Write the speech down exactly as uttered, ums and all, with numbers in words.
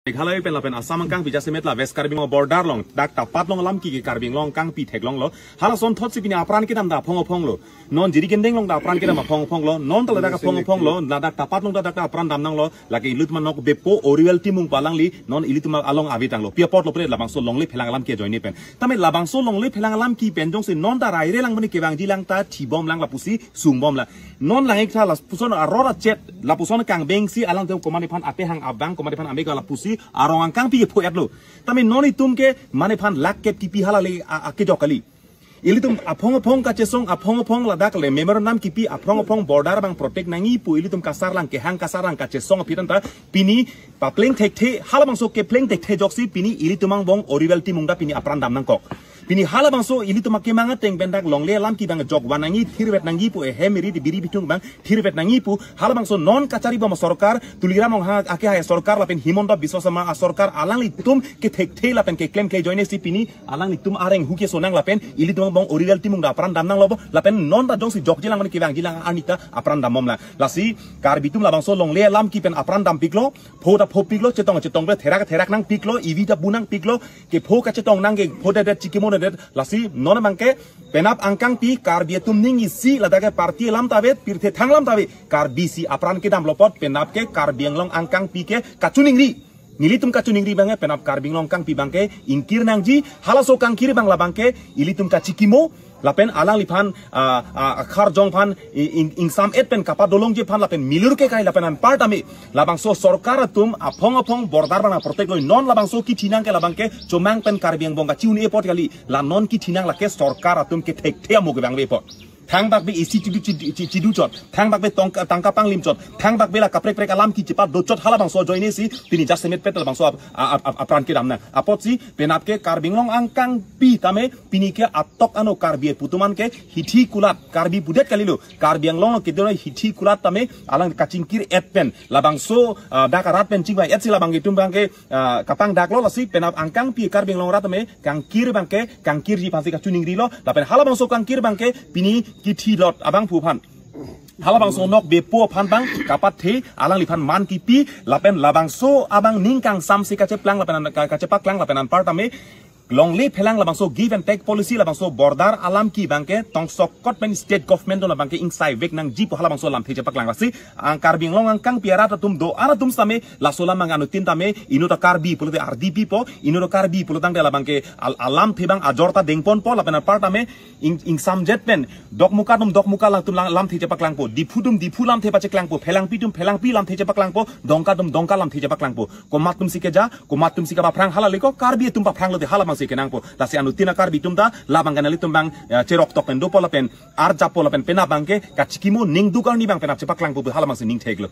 Meghalaya pen lapen Assam angkangpi jasemet la West Karbi Anglong border along dak ta patlong alam ke Karbi Anglong angkangpi theklonglo. Halason thotsi pini apran kedam ta aphong aphong lo. Non Jirikindeng along ta apran kedam aphong aphong lo. Non ta ladak aphong aphong lo. Ladak ta patlong ta dak ta apran damnanglo. Lake ilitum anok bepo Oriwel Timung pu alangli non ilitum along avetanglo. Pi apotlo pure labangso longle phelang alam ke ajoine pen. Tame labangso longle phelang alam ke pen jongsi non ta raire lang mane kevangji lang ta thibomlang lapusi sungbomlang. Non lang-ik tha lapuson aror achet, lapuson kangbengsi alangtum komatne aphan atehang abang, komatne aphan amega lapusi arong angkangpi kepho-etlo. Tame non itum ke mane aphan lak kep kipi hala le a, akejok kali. Ilitum aphong aphong kachesong, aphong aphong ladak le memorandum kipi, aphong aphong border abang protect nangji pu ilitum kasarlang kehang kasarlang kachesong aphi tangte pini papleng thekthe, halabangso kepleng thekthe ajoksi pini ilitum angbong Oriwel Timung ta pini apran damnangkok. Pini halabangso ilitum akemang ateng pen dak longle alam ke abang jokvan nangji, thirvet nangji pu, ehem eri biri bithung abang thirvet nangji pu, halabangso non kacharibom asorkar, Tuliram Ronghang akehai asorkar lapen Himanta Biswa Sarma asorkar alanglitum kethekthe lapen keklem ke ajoinesi pini alanglitum areng hu kesonang lapen ilitum angbong Oriwel Timung ta apran damnanglo bo, lapen non ta jongsi jokjilang mane kevangjilang arni ta apran dambomlang. Lasi Karbi atum labangso longle alam ke pen apran dampiklo, pho ta phopiklo, chetong chetong pe therak therak nangpiklo, ivi ta bu nangpiklo, kepho kachetong nang kephodedet, chikimonedet, lasi non abang ke penap angkangpi Karbi atum ning isi ladak ke party alam ta ave, pirthe thang alam ta ave, Karbi si apran kedamlo apot penap ke Karbi Anglong angkangpi ke kachiningri. Nelitum kachiningri abang ke penap Karbi Anglong angkangpi abang ke ingkir nangji, halaso kangkir abang labang ke ilitum kachikimo, lapen alangliphan, ah, ah, akarjong aphan i-, ing-, ingsam-et pen kapadolongji aphan lapen milur ke kai lapen anparta me labangso sorkar atum aphong aphong border abang protect loi non labangso kithi nang ke labang ke chomang pen Karbi Angbong kachi-un-e apot kali, la non kithi nang lake sorkar atum kethekthe amo kevangve apot. Thangbak be isi chidu, chidu, chi-, chidu chot, thangbak be tongka, tangka panglim chot, thangbak be la kaprek prek alam ke chepadochot halabangso ajoinesi pini jasemet pen labangso ap-, a-, ap-, ap-, apran kedamnang. Apotsi penap ke Karbi Anglong angkangpi tame pini ke atok ano Karbi pu atum an ke hithi kulat, Karbi pudet kalilo, Karbi Anglong kedo hithi kulat tame alang kachingkir-et pen labangso, ah, dak arat pen chingvai-etsi labang itum abang ke, ah, kapangdaklo, lasi penap angkangpi Karbi Anglong arat tame kangkir abang ke kangkirji aphansi kachiningrilo, lapen halabangso kangkir abang ke pini kithilot abangphu aphan, halabangso nok bepo aphan abang kapathe, alangliphan man kipi, lapen labangso abang ning kangsamsi kacheplang lapen an-, ka-, kachepaklang lapen anparta me longle phelang labangso give and take policy labangso border alam ke abang ke tongsokot pen state government atum abang ke ingsaivek nangji pu halabangso lamthe chepaklang. Lasi ang Karbi Anglong angkangpi arat atum do-an atum same laso alam abang anuttin tame inut a Karbi pulote ardi pipo, inut a Karbi pulotangte labang ke al-, alamthe abang ajor ta dengponpo lapen anparta me ing-, ingsamjet pen Dokmoka atum Dokmoka atum lang-, lamthe chepaklangpo, Diphu atum Diphu lamthe pacheklangpo, Phelangpi atum Phelangpi lamthe chepaklangpo, Dongka atum Dongka lamthe chepaklangpo. Komat atumsi keja, komat atumsi kapaphrang, hala le ko Karbi atum paphrang lote hala abangsi kenangpo. Lasi anuttin a Karbi atum ta labang ke nelitum abang, eh, cheroktok pen dopo lapen arjappo lapen penap abang ke kachikimo, ningduk arni abang penap chepaklangpo pu hala abangsi ning theklo.